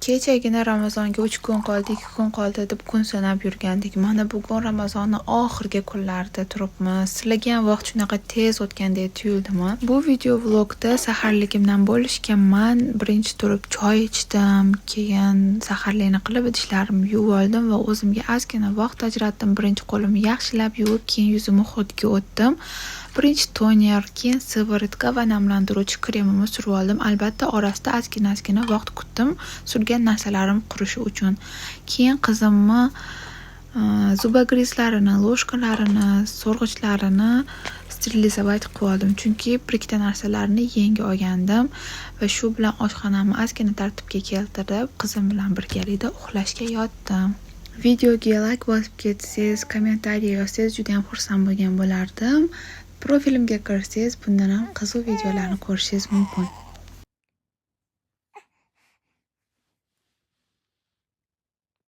Kechagina Ramazonga 3 kun qoldi, 2 kun qoldi deb kun sanab yurgandik. Mana bugun Ramazonni oxirgi kunlarida turibmiz. Sizlarga ham vaqt shunaqa tez o'tgandek tuyuldimi? Bu video vlogda saharligimdan bo'lishganman. Birinchi turib choy ichdim, keyin saharlikni qilib idishlarimni yuvib oldim va o'zimga ozgina vaqt ajratdim. Birinchi qo'limni yaxshilab yuvib, keyin yuzimni уход ga o'tdim. Birinchi toner, keyin сыворотка va namlantiruvchi kremimni surib oldim. Albatta, orasida ozgina-ozgina vaqt kutdim surgan narsalarim qurishi uchun. Keyin qizimni зубогрыз larini, ложка larini, so'rg'ichlarini стерилизовать qilib oldim. Chunki bir ikkita narsalarni yangi olgandim va shu bilan oshxonamni ozgina tartibga keltirib, qizim bilan birgalikda uxlashga yotdim. Videoga layk bosib ketsangiz, kommentariy yozsangiz, judayam xursand bo'lgan bo'lardim. Profilimga kirsangiz, bundan ham qiziq videolarni ko'rishingiz mumkin.